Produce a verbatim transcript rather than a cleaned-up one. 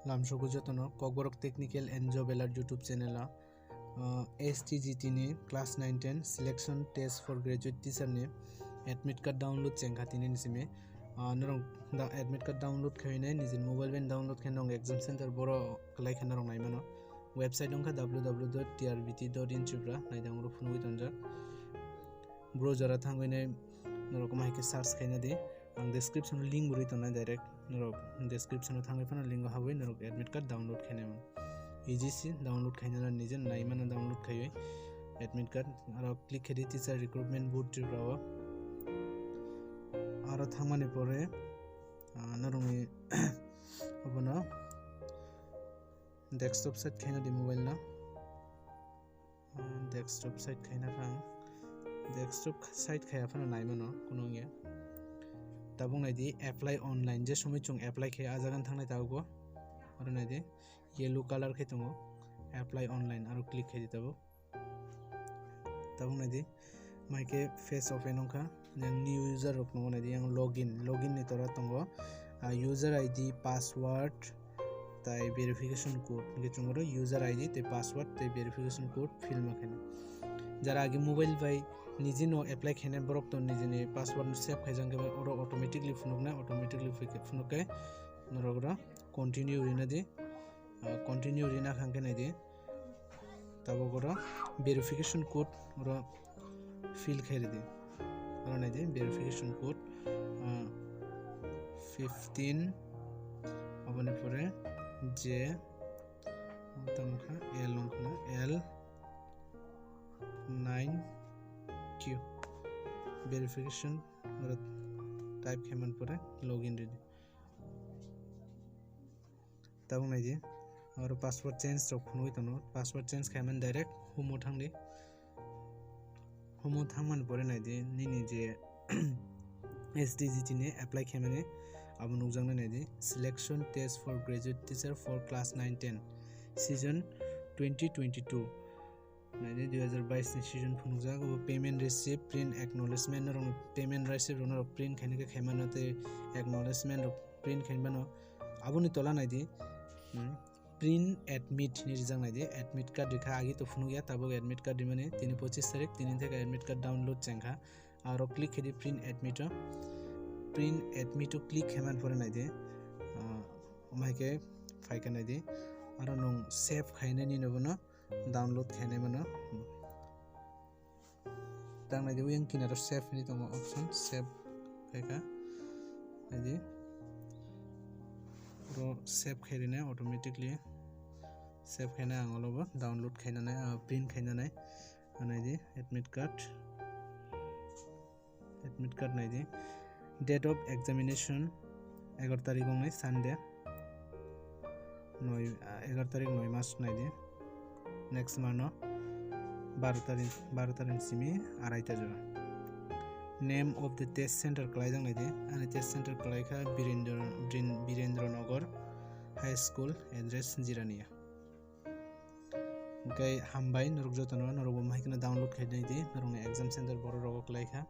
Lamsogo jotono Kokborok Technical and Job Alert YouTube channel o, uh, S T G T ni class nine ten selection test for graduate teacher ni admit card download chengkha tini ni simi. Uh, norok da-, admit card download khainai nijini mobile bai download khe norok exam center boro kwlai khe norok naimano. Website wngkha W W W dot T R B T dot in Tripura naidang oro phunugwi tonjak. Browser o thangwi nai norok mai khe search khaina di. Ang description o link bo rwi tongnai direct. Norok description o thangwi phano link o habwi norok admit card download khainai mano. Easy se download khainai nini je naimano download khaiwi admit card. Aro click khaidi Teacher Recruitment Board Tripura o. Aro thangmani pore, ah, norokni obono desktop site khaina di mobile no. Ah, desktop site khaina phang. Desktop site khaya phano naimano kuno wngya. Tabuk naidi apply online, je somoi chwng apply khe ah jaga thangna tabuk bo. Aro naidi yellow color khe tongo, apply online, aro click khaidi tabuk. Tabuk naidi mai khe face open wngkha. Yang new user rok nungo naidi, yang login, login ni tora tongo, ah, user I D, password, tai verification code. Hingke chwng oro user I D tei password tei verification code fill ma khaina. Jara agi mobile bai niji no apply khainai borok to nijini password no save khaijak khe oro automatically phunuknai, automatically phunuk khe norok oro continue rina di. Ah, continue rina khang khe naidi. Tabuk oro verification code oro fill khe ridi. Oro naidi verification code, ah, fifteen, oboni pore J, tamo kha L wngkha na, L nine Q. Verification oro type khe man pore login ridi. Tabuk naidi, oro password change rok phunugwi tongo. Password change khaimani direct home o thangdi. Home o thangmani pore naidi, nini je S T G T ni apply khaimani abo nukjaknai naidi. Selection test for graduate teacher for class nine ten season twenty twenty-two. Naidi dui hazar bais ni season phunukjak, obo payment receipt, print acknowledgement, norok payment receipt rok norok print khaina khe khaimano tei acknowledgement rok print khaimano. Aboni tola naidi, hmm, print admit hinwi rijak naidi, admit card rikha, agi to phunukya, tabuk admit card rimani, tini pochis tarik, tini theke admit card download chengkha, aro click khaidi print admit o, print admit o click khaimani pore naidi, ah, omo hai khe phaikha naidi, aro nwng save khainani no bono download khainai mano. Tang naidi, uyang kinaro save hinwi tongo option, save khaikha. Naidi, oro save khairina automatically. Save khaina ang olobo download khainanai, ah, print khainanai. Naidi, admit card. Admit card naidi. Date of examination egaroh tarik wngnai Sunday. Noi, ah, egaroh tarik noi mas naidi. Next month no baro tarik, baro tarik simi araita jora. Name of the test center kwlaijak naidi. Ani test center kwlaikha Birendra, Biren-, Birendra Nagar High School, address Jirania. Hwnkhe hambai norok jotono, norok bo mahaikhe download khainai di, norokni exam center borok rogo kwlaikha.